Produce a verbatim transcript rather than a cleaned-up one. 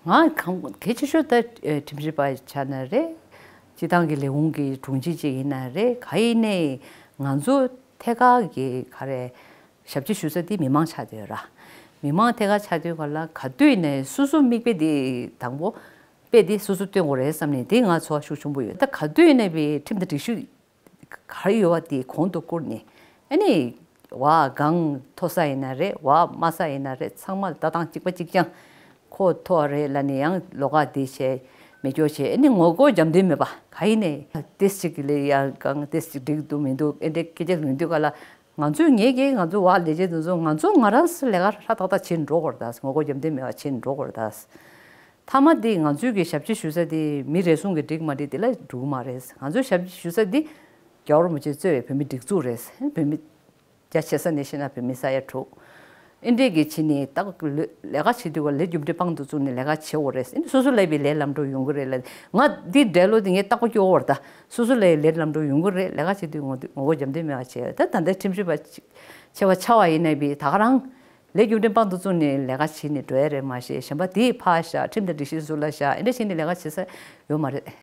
ང་གང་གལ་ཆེ་ཤོས་ད་ཁྲིམས་ཞིབ་པ་ཆགས་ན་རེད། སྤྱི་བཏང་གི་ལས་ཁུངས་ཀྱི་དྲུང་ཆེ་ཅིག་ཡིན་ན་རེད། ག་ཡིན་ནའི་ང་ཚོ་ཐད་ཀར་གྱི་ག་རེ་ཞབས་ཕྱི་ཞུ་ས་དེ་མི་མང་ཆགས་བསྡད་ཡོད་ར། མི་མང་ཐད་ཀར་ཆགས་དུས་ག་ལ་ག་དུས་ནས་སོ་སོ་མིག་དཔེ་དེ་དང་པོ་དཔེ་དེ་སོ་སོ་སྟོན་དགོས་རེད་བསམ་ནས་དེ་ང་ཚོར་ཤུགས་ཆེན་པོ་ཡོད། ད་ག་དུས་ནས་བའི་ཁྲིམས་དང་སྒྲིག་གཞི་ག་རེ་ཡོད་པ་དེ་གོང་དུ་བཀུར་ནས། ཨ་ནི་བ་གང་མཐོ་ས་ཡིན་ན་རེད། བ་དམའ་ས་ཡིན་ན་རེད། ཚང་མ་ལ་ལྟ་སྟངས་གཅིག་པ་གཅིག་རྐྱང་། ཁོ་མཐོ་བ་རེད་ལབ་ནས་ཡང་ལོགས་ཀ་དེ་བྱས་མེད་སྐྱོ་བྱས། ཨ་ནི་ངོ་རྒོལ་རྒྱབ་འདུན་མེད་པ་ག་ཡིན་ནས་ཏེས་ཅིག་ལས་ཡ་གང་ཏེས་ཅིག་འགྲིག་འདུག་མི་འདུག་ཨེ་འདྲའི་སྐད་ཆ་ལུང་དུས་ག་ལ། ང་ཚོས་ངེད་ཀྱིས་ང་ཚོའི་བ་ལས་བྱེད་དེ་ཚོ་ང་ཚོ་ང་རང་ལས་ཀ་ཧྲ་ཏག་ཏག་བྱེད་འགྲོ་དགོས་རེད་ད། ངོ་རྒོལ་རྒྱབ་འདུན་མེད་པ་བྱེད་འགྲོ་དགོས་རེད་ད། མཐའ་མ་དེ་ང་ཚོའི་གི་ཞབས་ཕྱི་ཞུ་ས་དེ་མི་རེ་ཟུང་གི་འགྲིག་མ་འགྲིག་དེ་ལ་འགྲོ་གི་མ་རེད། ང་ཚོའི་ཞབས་ཕྱི་ཞུ་ས་དེ་རྒྱལ་བ་རིན་པོ་ཆེས་གཙོས་པའི་བོད་མི་སྒྲིག་འཛུགས་རེད། བོད་མི་རྒྱ་ཆེ་ས་ནས་བཤད་ན་བོད་མི་ས་ཡ་དྲུག་ཨེ་འདྲས་ཀྱི་བྱས་ནས་ད་ལས་ཀ་བྱེད་དུས་ག་ལས་རྒྱུ་འབྲས་དཔང་དུ་བཙུགས་ནས་ལས་ཀ་བྱེད་དགོས་རེད། ཨེ་སོ་སོ་ལས་པའི་ལས་ལམ་འགྲོ་ཡོང་གི་རེད་ལ། ང་འདི་འདྲ་ལོ་དེ་ངས་རྟག་པར་སྐྱོ་བོར་ད། སོ་སོ་ལས་ལས་ལམ་འགྲོ་ཡོང་གི་རེད། ལས་ཀ་བྱེད་དུས་ངོ་ངོ་རྒོལ་རྒྱབ་འདུན་མེད་པ་བྱས། ད་ད་ལྟ་ཁྲིམས་ཞིབ་པ་ཆེ་བ་ཆགས་པ་ཡིན་ན་བའི་ད་ག་རང་ལས་རྒྱུ་འབྲས་དཔང་དུ་བཙུགས་ནས་ལས་ཀ་བྱེད་ནས་འགྲོ་ཡ་རེད། མ་གཞི་གཞན་པ་དེ་ཕར་བཞག་ཁྲིམས་དང་སྒྲིག་གཞི་ཟུར་ལ་བཞག་ཨེ་འདྲ་བྱས་ནས་ལས་ཀ་བྱེད་ས་ཡོད་མ་རེད།